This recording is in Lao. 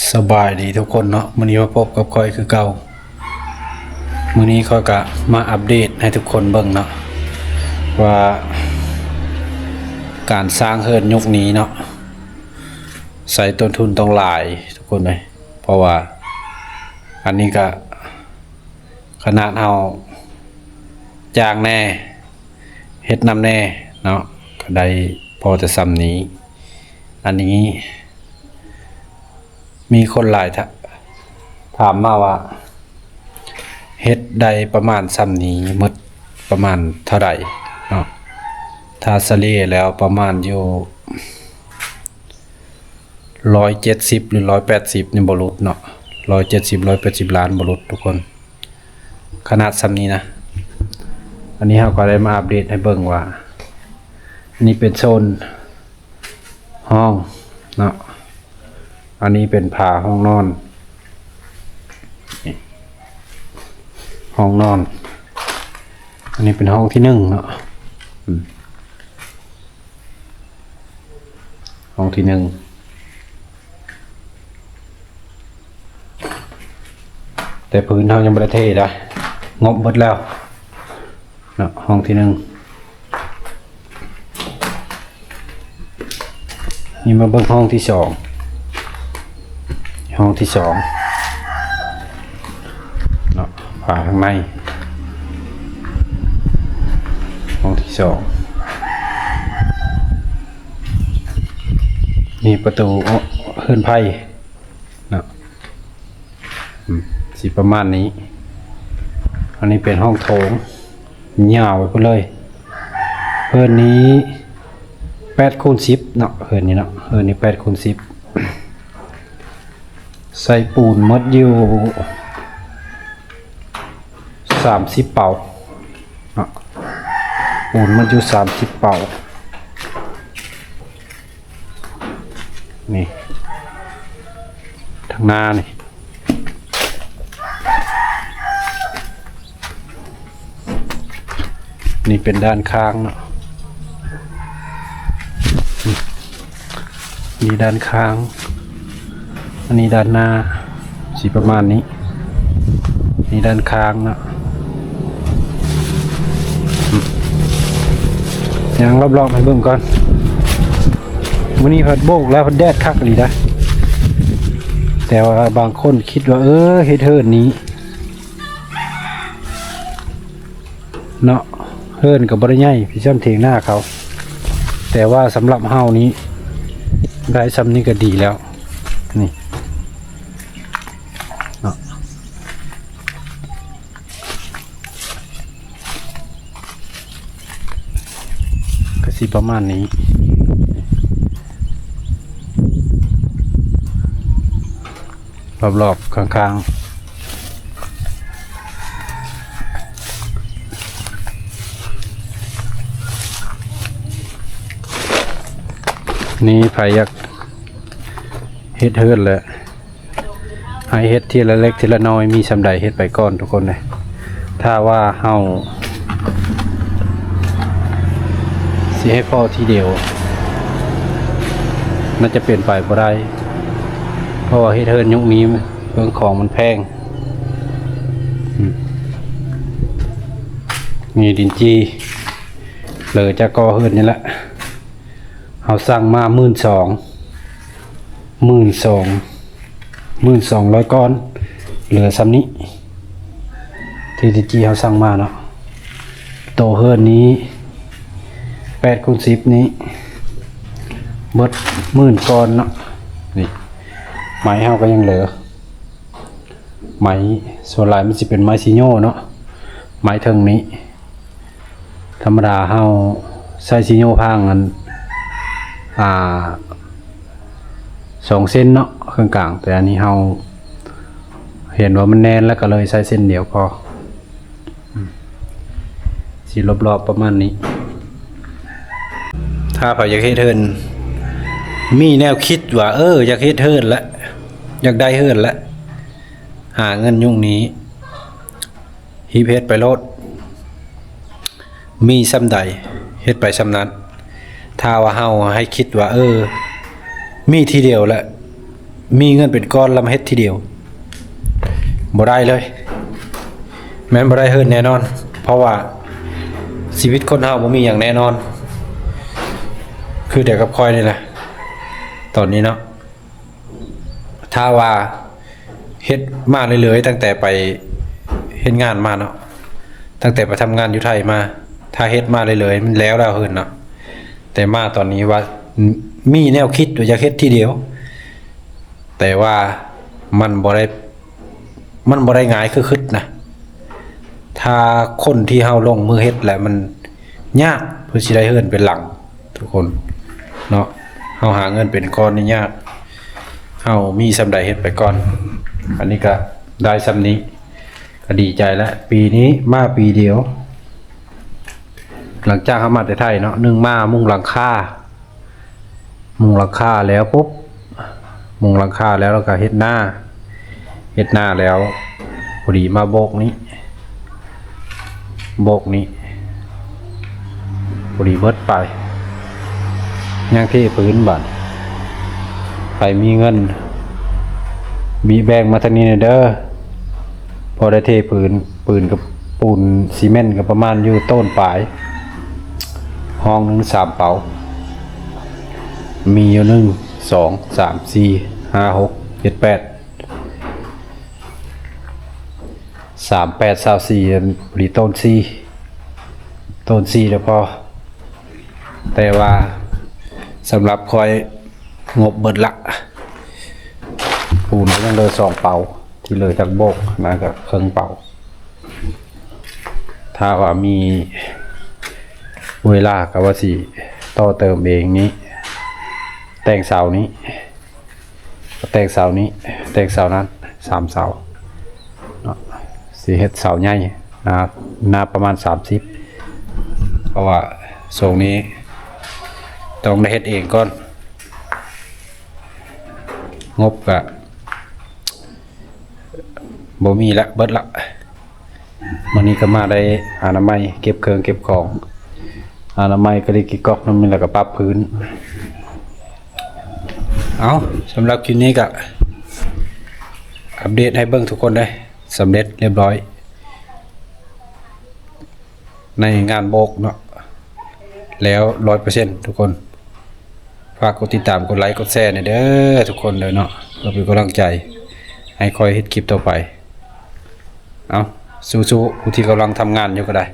ສະບາຍດີທຸກຄົນເນາະ, ມື້ນີ້ມາພົບກັບຂ້ອຍຄືເກົ່າ. ມື້ນີ້ຂ້ອຍກະມາອັບເດດໃຫ້ທຸກຄົນເບິ່ງເນາະ ວ່າການສ້າງເຮືອນຍຸກນີ້ເນາະ ໃຊ້ຕົ້ນທຶນຕ້ອງຫຼາຍທຸກຄົນເອີຍ. ເພາະວ່າອັນນີ້ກະຂະໜາດເຮົາຈ້າງແດ່ ເຮັດນຳແດ່ເນາະ ກະໄດ້ພໍແຕ່ຊ່ຳນີ້. ອັນນີ້ມີຄົນຫຼາຍ ຖ- ຖາມມາວ່າ ເຮັດໄດ້ປະມານຊ່ຳນີ້ໝົດປະມານເທົ່າໃດເນາະ? ຖ້າສະເລ່ຍແລ້ວປະມານຢູ່ ຮ້ອຍເຈັດສິບ ຫຼື ຮ້ອຍແປດສິບນີ້ບໍ່ຫຼຸດເນາະ, ຮ້ອຍເຈັດສິບ ຮ້ອຍແປດສິບລ້ານບໍ່ຫຼຸດທຸກຄົນ ຂະໜາດຊ່ຳນີ້ນະ. ອັນນີ້ເຮົາກໍໄດ້ມາອັບເດດໃຫ້ເບິ່ງວ່າ ອັນນີ້ເປັນໂຊນຫ້ອງເນາະ, ອັນນີ້ເປັນຝາຫ້ອງນອນ ຫ້ອງນອນ. ອັນນີ້ເປັນຫ້ອງທີໜຶ່ງເນາະ ອືມ ຫ້ອງທີໜຶ່ງ ແຕ່ພື້ນເຮົາຍັງບໍ່ໄດ້ເທດາ ງົບເບິດແລ້ວເນາະ ຫ້ອງທີໜຶ່ງ. ນີ້ມາເບິ່ງຫ້ອງທີສອງ ຫ້ອງທີສອງເນາະ ຝາທາງໃນ ຫ້ອງທີສອງ. ນີ້ປະຕູເຮືອນໄພເນາະ ອືມ ຊິປະມານນີ້. ອັນນີ້ເປັນຫ້ອງໂຖງ ຍາວໄປພຸ້ນເລີຍ. ເຮືອນນີ້ແປດຄູນສິບເນາະ ເຮືອນນີ້ເນາະ ເຮືອນນີ້ແປດຄູນສິບ ໃສ່ປູນໝົດຢູ່ສາມສິບເປົາເນາະ ປູນໝົດຢູ່ສາມສິບເປົາ. ນີ້ ທາງໜ້ານີ້ ນີ້ເປັນດ້ານຂ້າງເນາະ ນີ້ດ້ານຂ້າງ ອັນນີ້ດ້ານໜ້າ ຊິປະມານນີ້. ນີ້ດ້ານຂ້າງເນາະ ຍ່າງລອບໆໃຫ້ເບິ່ງກ່ອນ. ມື້ນີ້ພັດໂບກແລ້ວ ພັດແດດຄັກອີ່ຫຼີນະ. ແຕ່ວ່າບາງຄົນຄິດວ່າ ເອີ ເຮັດເຮືອນນີ້ເນາະ ເຮືອນກໍບໍ່ໄດ້ໃຫຍ່ຄືຊ່ຳຖຽງນາເຂົາ, ແຕ່ວ່າສຳລັບເຮົານີ້ ໄດ້ຊ່ຳນີ້ກໍດີແລ້ວ. ນີ້ເນາະ ກໍຊິປະມານນີ້ ລອບໆຂ້າງໆ. ນີ້ໃຜຢາກເຮັດເຮືອນແຫຼະ ໃຫ້ເຮັດທີລະເລັກທີລະນ້ອຍ ມີສ່ຳໃດເຮັດໄປກ່ອນທຸກຄົນເອີຍ. ຖ້າວ່າເຮົາຊິໃຫ້ພໍ້ທີດຽວ ໜ້າຈະເປັນໄປບໍ່ໄດ້ ເພາະວ່າເຮັດເຮືອນຍຸກນີ້ເຄື່ອງຂອງມັນແພງ. ອືມ ນີ້ດິນຈີ່ ເຫຼືອຈາກກໍ່ເຮືອນນີ້ແຫຼະ ເຮົາສັ່ງມາໝື່ນສອງ ໝື່ນສອງ ໝື່ນສອງຮ້ອຍກ້ອນ ເຫຼືອຊ່ຳນີ້ ທີ່ ທີ່ເຮົາສັ່ງມາເນາະ. ໂຕເຮືອນນີ້ແປດຄູນສິບນີ້ເບິດໝື່ນກ້ອນເນາະ. ນີ້ໄມ້ເຮົາກໍຍັງເຫຼືອ ໄມ້ສ່ວນຫຼາຍມັນຊິເປັນໄມ້ຊີໂຍເນາະ ໄມ້ເທິງນີ້. ທຳມະດາເຮົາໃຊ້ຊີໂຍພາງອັນ ອ່າ ສອງເຊັນເນາະ ເຄິ່ງກາງ, ແຕ່ອັນນີ້ເຮົາເຫັນວ່າມັນແໜ້ນ ແລ້ວກໍເລີຍໃຊ້ເສັ້ນດຽວພໍ. ອືມ ຊິລອບໆປະມານນີ້. ຖ້າໃຜຢາກເຮັດເຮືອນ ມີແນວຄິດວ່າ ເອີ ຢາກເຮັດເຮືອນລະ ຢາກໄດ້ເຮືອນລະ ຫາເງິນຍຸກນີ້ ຮີບເຮັດໄປໂລດ ມີຊ່ຳໃດເຮັດໄປຊ່ຳນັ້ນ. ຖ້າວ່າເຮົາໃຫ້ຄິດວ່າ ເອີ ມີທີດຽວແຫຼະ ມີເງິນເປັນກ້ອນແລ້ວມາເຮັດທີດຽວ ບໍ່ໄດ້ເລີຍ ແມ່ນບໍ່ໄດ້ເຮືອນແນ່ນອນ ເພາະວ່າຊີວິດຄົນເຮົາບໍ່ມີຫຍັງແນ່ນອນ ຄືດຽວກັບຂ້ອຍນີ້ແຫຼະ ຕອນນີ້ເນາະ ຖ້າວ່າເຮັດມາເລື້ອຍໆ ຕັ້ງແຕ່ໄປເຮັດງານມາເນາະ ຕັ້ງແຕ່ໄປທຳງານຢູ່ໄທມາ ຖ້າເຮັດມາເລື້ອຍໆ ມັນແລ້ວແລ້ວເຮືອນເນາະ ແຕ່ມາຕອນນີ້ວ່າ ມີແນວຄິດວ່າຢາກເຮັດທີດຽວ ແຕ່ວ່າມັນບໍ່ໄດ້ ມັນບໍ່ໄດ້ງ່າຍຄືຄິດນະ ຖ້າຄົນທີ່ເຮົາລົງມືເຮັດແລ້ວມັນຍາກ ເພື່ອຊິໄດ້ເຮືອນເປັນຫຼັງ ທຸກຄົນເນາະ ເຮົາຫາເງິນເປັນກ້ອນນີ້ຍາກ ເຮົາມີສ່ຳໃດເຮັດໄປກ່ອນ ອັນນີ້ກະໄດ້ສ່ຳນີ້ ກະດີໃຈແລ້ວ ປີນີ້ມາປີດຽວ ຫຼັງຈາກເຮົາມາແຕ່ໄທເນາະ ໜຶ່ງມາມຸງຫຼັງຄາ ມຸງຫຼັງຄາແລ້ວປຸບ ມຸງຫຼັງຄາແລ້ວ ແລ້ວກະເຮັດນາ ເຮັດນາແລ້ວ ພໍດີມາໂບກນີ້ ໂບກນີ້ ພໍດີເບິດໄປ ຍັງເທພື້ນບາດ ໃຜມີເງິນ ບີແບ່ງມາທາງນີ້ແດ່ເດີ ພໍໄດ້ເທພື້ນ ພື້ນກັບປູນຊີເມັນກໍປະມານຢູ່ໂຕນປາຍ ຫ້ອງໜຶ່ງສາມເປົາ ມີຢູ່ ໜຶ່ງ ສອງ ສາມ ສີ່ ຫ້າ ຫົກ ເຈັດ ແປດ ສາມ ແປດ ຊາວສີ່ ພໍດີໂຕນສີ່ ໂຕນສີ່ແລ້ວພໍ ແຕ່ວ່າສຳລັບຂ້ອຍງົບເບິດລະ ປູນກໍຍັງເຫຼືອສອງເປົາ ທີ່ເຫຼືອຈາກໂບກນະ ກໍເຄິ່ງເປົາ ຖ້າວ່າມີເວລາກໍວ່າຊິຕໍ່ເຕີມເອງນີ້ ແຕ່ງເສົານີ້ ແຕ່ງເສົານີ້ ແຕ່ງເສົານັ້ນ ສາມເສົາເນາະ ຊິເຮັດເສົາໃຫຍ່ ໜາ ໜາປະມານສາມສິບ ເພາະວ່າຊ່ວງນີ້ຕ້ອງໄດ້ເຮັດເອງກ່ອນ ງົບກະບໍ່ມີລະ ເບິດລະ ມື້ນີ້ກໍມາໄດ້ອະນາໄມ ເກັບເຄື່ອງເກັບຂອງ ອະນາໄມກະລິກກິກກອກນຳນີ້ ແລ້ວກໍປັບພື້ນ ເອົາ ສຳລັບຄລິບນີ້ກະອັບເດດໃຫ້ເບິ່ງທຸກຄົນເດ້ ສຳເລັດລຽບຮ້ອຍ ໃນງານໂບກເນາະ ແລ້ວຮ້ອຍເປີເຊັນທຸກຄົນ ຝາກກົດຕິດຕາມ ກົດໄລ ກົດແຊແດ່ເດີທຸກຄົນເດີເນາະ ເພື່ອເປັນກຳລັງໃຈໃຫ້ຂ້ອຍເຮັດຄລິບຕໍ່ໄປ ເອົາ ສູ້ໆ ຜູ້ທີ່ກຳລັງທຳງານຢູ່ກໍໄດ້